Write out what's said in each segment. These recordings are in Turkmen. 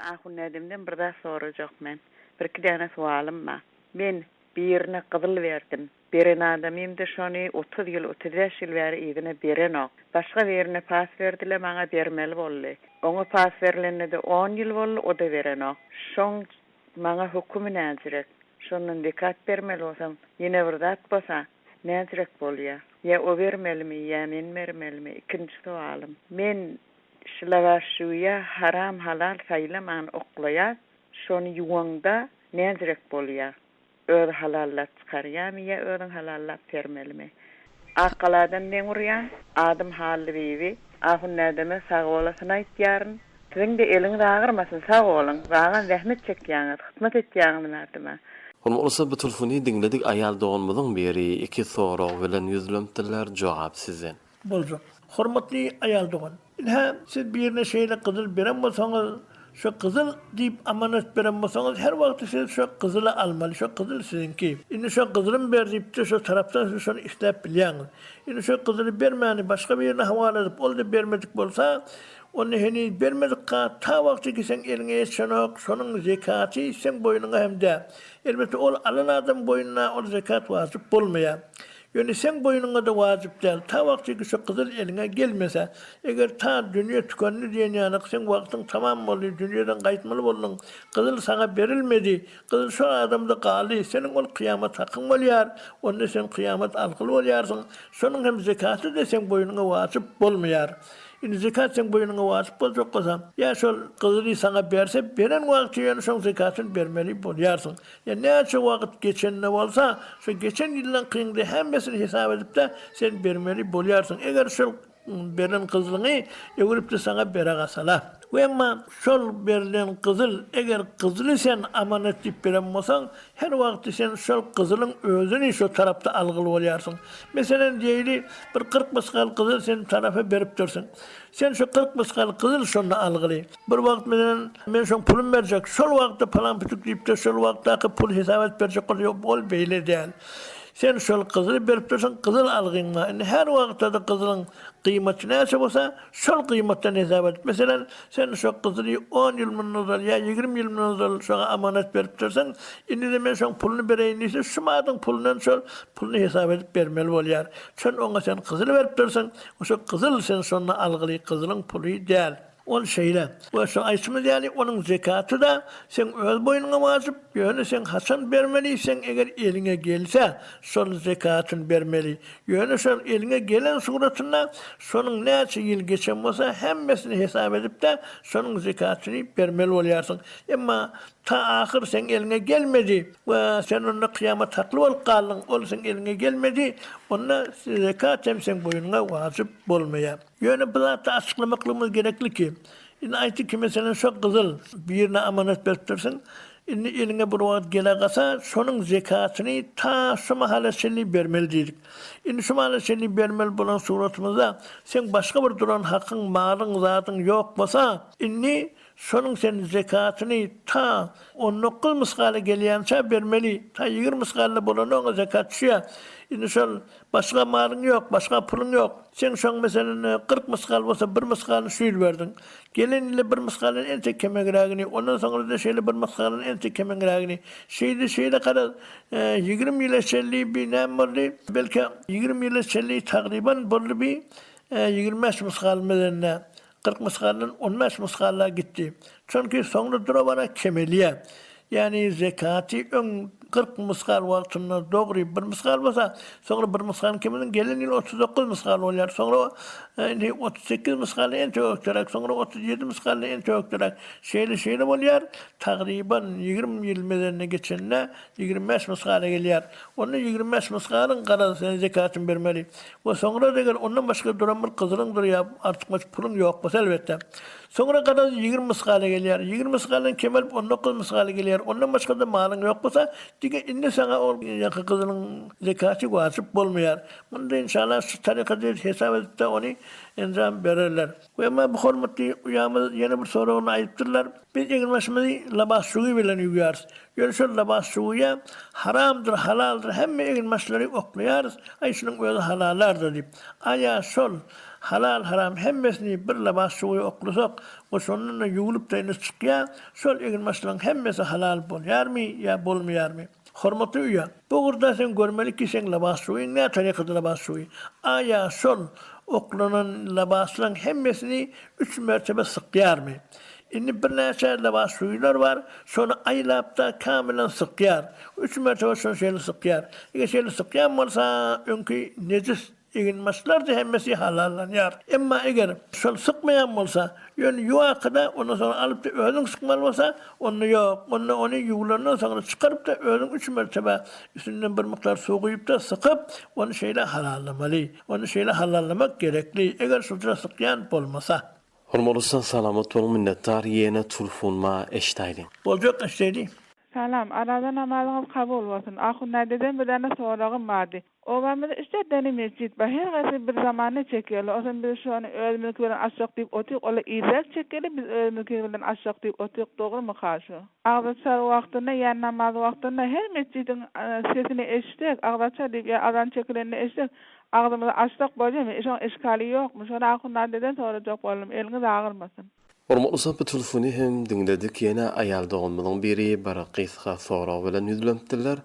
Ahun dädemden bir zat sorajak men. Birki däne sowalym bar. Men birine gyzyl berdim. Beren adamym-da şony 30 ýyl, 35 ýyl bäri yzyna berenok. Başga birine pas berdiler, maňa bermeli boldy. Oňa pas berlende-de on ýyl boldy, o-da berenok. Şoň maňa hökümi näjirek? Şondan zekat bermeli bolsam, ýene bir zat bolsa, näjirek bolýa? Ýa o bermelimi, ýa men bermelimi? Ikinji sowalym. Men şlawaşuýa haram-halal saýlaman oklaýas, şony ýuwaňda näjirek bolýa? Özi halallap çykarýamy ýa özüň halallap bermelimi? Akgaladan meň urýan, adym Hallybibi. Ahun dädeme sagbolasyny aýtýaryn. Siziň-de eliňiz agyrmasyn, sag boluň. Zagam zähmet çekýäňiz, hyzmat etýäňiz merdime. Bolmasa bu telefony diňledik aýal doganymyzyň biri iki sorag bilen ýüzlenipdirler jogap sizden. Boljak. Hormatly aýal dogan. Ynha, siz birine şeýle gyzyl beren bolsaňyz, şo gyzyl diýip amanat beren bolsaňyz, her wagty siz şo gyzyly almaly, şo gyzyl siziňki. Indi şo gyzylym ber diýip-de şo tarapdan siz şony isläp bilýäňiz. Indi şo gyzyly bermäni başga birine howala edip, ol-da bermedik bolsa, onda heniz bermedik-ka, ta wagty ki seň eliňe ýetişenok, şonuň zekaty seň boýnuňa hem däl. Elbetde, ol alan adam boýnuna ol zekat wajyp bolmaýar. Ýöne seň boýnuňa-da wajyp däl, ta wagtyky şu gyzyl eliňe gelmese. Eger ta dünýe tükendi diýen ýalyk, seň wagtyň tamam boldy, dünýeden gaýtmaly bolduň, gyzyl saňa berilmedi, gyzyl şol adamda galdy, seniň ol kyýamat hakyň bolýar, onda sen kyýamat algyly bolýarsyň, şonuň hem zekaty-da seň boýnuňa wajyp bolmaýar. Indi zekat seň boýnuňa wajyp boljak bolsa, ýa şol gyzyly saňa berse, beren wagty ýöne şoň zekatyny bermeli bolýarsyň. Ýa näçe wagt geçende bolsa, şo geçen ýyllaňkyňda hemmesini hesap edip-de, sen bermeli bolýarsyň. Eger şol beren gyzylyňy öwrüp-de saňa bere gasala. We emma şol berlen gyzyl, eger gyzyly sen amanat diýip beren bolsaň, her wagty sen şol gyzylyň özüni şo tarapda algyly bolýarsyň. Meselem, diýeli, bir 40 mysgal gyzyl sen tarapa beripdirsiň. Sen şo 40 mysgal gyzyl şonda algyly. Bir wagt menen men şoň puluny berjek, şol wagtda palan pütük diýipdir, şol wagtdaky puly hesap edip berjek bolsa, ýok, ol beýle däl. Sen şol gyzyly berip dursuň, gyzyl algyň bar. Indi her wagtda-da gyzylyň gyýmaty näçe bolsa, şol gyýmatdan hesap edip, meselem, sen şo gyzyly on ýyl mundan ozal ýa 20 ýyl mundan ozal şoňa amanat berip dursuň, indi-de men şoň puluny bereýin diýse, şu madyň pulundan şol puluny hesap edip bermeli bolýar. Çün oňa sen gyzyl berip dursuň, şo gyzyl sen şonda algyly, gyzylyň puly däl. Ol şeýle. We şo aýtşymyz ýaly, onuň zekaty-da seň öz boýnuňa wajyp, ýöne seň haçan bermeli, seň eger eliňe gelse, şol zekatyny bermeli. Ýöne şol eliňe gelen suratynda, şonuň näçe ýyl geçen bolsa, hemmesini hesap edip-de, şonuň zekatyny bermeli bolýarsyň. Emma ta ahyr seň eliňe gelmedi we sen onda kyýamat hakly bolup galdyň, ol seň eliňe gelmedi, onda zekat hem seň boýnuňa wajyp bolmaýar. Ýöne bu zatda açyklamaklygymyz gerekli ki, indi aýtdy ki, meselem, şo gyzyl birine amanat beripdirsiň, indi eliňe bir wagt gele gasa, şonuň zekatyny ta şu mahala çenli bermeli diýdik. Indi şu mahala çenli bermeli bolan suratymyzda, seň başga bir duran hakyň, malyň, zadyň ýok bolsa, indi şonuň sen zekatyny ta 19 mysgala gelýänçä bermeli, ta 20 mysgala bolanda oňa zekat düşýär. Indi şol Başga malyň ýok, başga puluň ýok. Seň şoň meselem 40 mysgal bolsa bir mysgalyny şu ýyl berdiň. Gelen ýylda bir mysgaldan entek kemegrägini, ondan soňra-da şeýle bir mysgaldan entek kemeňrägini. Şeýle şeýle garaz 20 ýyla çenli bi näme boldy? Belki 20 ýyla çenli tagryban boldy bi 25 mysgal meselende. 40 mysgaldan 15 mysgala gitdi. Çünki soňra dura-bara kemelýär. Ýagny zekaty öň 40 mysgal wagtynda dogry bir mysgal bolsa, soňra bir mysgalyň keminiň gelen ýyl 39 mysgal bolýar. Soňra indi 38 mysgaldan ençe ökderäk, soňra 37 mysgaldan ençe ökderäk. Şeýle-şeýle bolýar. Tagryban 20 ýyl mezende geçende 25 mysgala gelýär. Onda 25 mysgalyň garaz sen zekatyny bermeli. We soňra eger ondan başga duran bir gyzylyňdyr ýa artykmaç puluň ýok bolsa elbetde. Soňra garaz 20 mysgala gelýär. 20 mysgaldan kemelip 19 mysgala gelýär. Ondan başga-da malyň ýok bolsa, diňe indi saňa ol ýaňky gyzylyň zekaty wajyp bolmaýar. Munda inşallah şu tarykada hesap edip-de ony enjam bererler. We emma bu hormatly uýamyz ýene bir soragyny aýdypdyrlar. Biz eginbaşymyzy labas suwy bilen ýuwýarys. Ýöne şol labas suwyýa haramdyr, halaldyr hemme eginbaşlary oklaýarys, aý şunuň özi halalardyr diýip. Aýa şol. Halal-haram hemmesini bir labas suwy oklasak we şondan-da ýuwlup-da indi çykýar, şol eginbaşlaryň hemmesi halal bolýarmy ýa bolmaýarmy? Hormatly uýa, bu ugurda sen görmeli ki seň labas suwyň nä tarykada labas suwy? Aýa şol oklanan labaslaryň hemmesini üç mertebe sykýarmy? Indi birnäçe labas suwylar bar, şony aýlap-da kamylan sykýar. Üç mertebe şony şeýle sykýar. Eger şeýle sykýan bolsa, öňki nejis Eginbaşlar-da hemmesi halallanýar. Emma eger şol sykmaýan bolsa, ýöne ýuwaka-da, ondan soňra alyp-da özüň sykmaly bolsa, onda ýok. Onda ony ýuwlandan soňra çykaryp-da özüň üç mertebe üstünden bir mukdar suw guýup-da sykyp, ony şeýle halallamaly. Ony şeýle halallamak gerekli, eger şulja sykýan bolmasa. Hormatly ussat salamat boluň minnetdar ýene tulfunma eşdaýliň. Boljak eşdeýli. Salam, Araza namazyňyz kabul bolsun. Ahun dädeden bir däne soragym bardy. Obamyzda üç-dört däne metjit bar. Her haýsy bir zamanda çekýärler. Onsoň biz şony özümiznki bilen açjak diýip otyk. Olar irräk çekýärler, biz özümiznki bilen açjak diýip otyk. Dogrumyka şu? Agzaçar wagtynda ýa namaz wagtynda her metjidiň sesini eşitsek, agzaçar diýip ýa azan çekilende eşitsek, agzymyzy açsak bolýarmy? Şoň eşkali ýokmy? Şony ahun dädeden sorajak boldum. Eliňiz agyrmasyn. Hormatly Sapy Tulfuny hem diňledik ýene aýal doganymyzyň biri bir gysga sorag bilen ýüzlenipdirler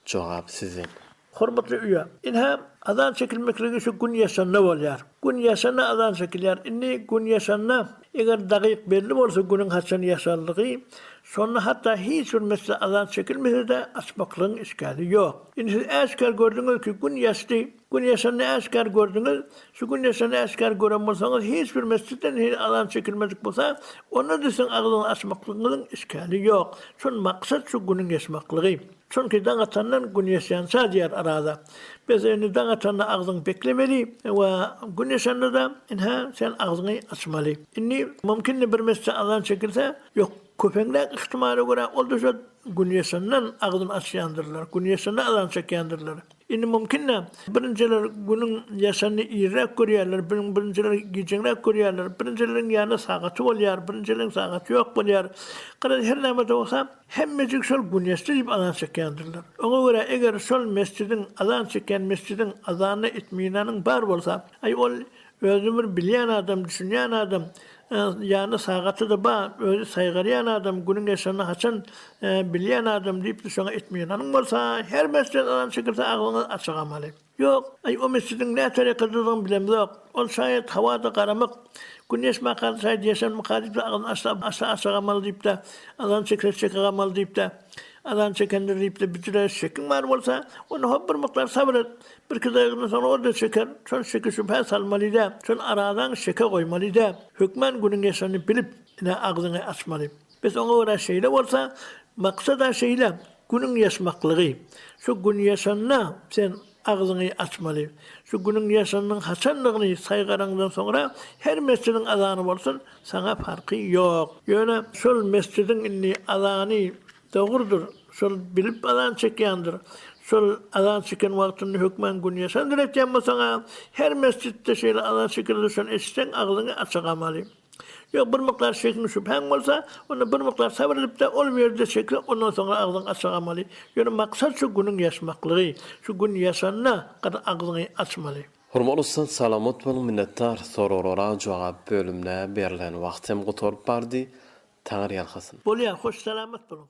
jogap sizden. Hormatly uýa, ynha, azan çekilmekligi şu gün ýaşanda bolýar. Gün ýaşanda azan çekilýär. Indi gün ýaşanda, eger dagyk belli bolsa günüň haçan ýaşanlygy, şonda hatda hiç bir mesele azan çekilmese-de açmaklygyň işgäli ýok. Indi siz äşgär gördüňiz ki, gün ýaşdy. Gün ýaşanyny äşgär gördüňiz. Şu gün ýaşanyny äşgär gören bolsaňyz, hiç bir mesjitden heniz azan çekilmedik bolsa, onda-da siziň agzyňyzy açmaklygyňyzyň işgäli ýok. Şol maksat şu günüň ýaşmaklygy. Çünki daň atandan gün ýaşýança diýýär Araza. Bes indi daň atanda agzyňy beklemeli we gün ýaşanda-da ynha sen agzyňy açmaly. Indi mümkindir bir mesjitde azan çekilse, ýok, köpeňräk ihtimala görä ol-da şo gün ýaşandan agzyny açýandyrlar, gün ýaşanda azan çekýändirler. Indi mümkin-dä, birinjiler günüň ýaşanyny irräk görýärler, birinjiler gijeňräk görýärler, birinjileriň ýanynda sagaty bolýar, birinjileriň sagaty ýok bolýar. Garaz, her näme-de bolsa, hemmejik şol günýaşdy diýip azan çekýändirler. Oňa görä, eger şol mesjidiň, azan çekýän mesjidiň azanyna itminanyň bar bolsa, aý, ol Özüni bir bilýän adam, düşünýän adam, ýanynda sagaty-da bar, özi saýgarýan adam, günüň geçenini haçan bilýän adam diýip şoňa itminanyň bolsa, her mesjide azan çekilse agzyňyz açyk amaly. Ýok, aý o mesjidiň nä tarykadydygyny bilemzok. Ol şaýat hawa-da garamyk. Gün ýeşmaka şaýat ýeşenmika diýip-de agzyny açsa açsa açyk amaly diýip-de, azan çekilse çekik amaly diýip-de, azan çekendir diýip-de bijire şekiň bar bolsa, onda hop bir mukdar sabyr et. Birki daýgydan soňra ol-da çeker. Şol şeki şübhä salmaly däl. Şol arazaň şeke goýmaly däl. Hökman günüň ýaşanyny bilip, ine, agzyňy açmaly. Bes oňa görä şeýle bolsa, maksad-a şeýle, günüň ýaşmaklygy. Şu gün ýaşanda sen agzyňy açmaly. Şu günüň ýaşanynyň haçandygyny saýgaraňdan soňra her mesjidiň azany bolsun, saňa parky ýok. Ýöne şol mesjidiň indi azany Dogrudyr, şol bilip azan çekýändir. Şol azan çeken wagtynda hökman gün ýaşandyr etýän bolsaň-a, her mesjitde şeýle azan çekilse şony eşitseň agzyňy açyk amaly. Ýok, bir mukdar şekiň şübhäň bolsa, onda bir mukdar sabyr edip-de ol ýerde çekle, ondan soňra agzyňy açyk amaly. Ýöne maksat şu günüň ýaşmaklygy. Şu gün ýaşanda gaty agzyňy açmaly. Hormatly ussat salamat boluň minnetdar soraglara jogap bölümine berlen wagt hem gutaryp bardy Taňryýalkasyn. Bolýar hoş salamat boluň.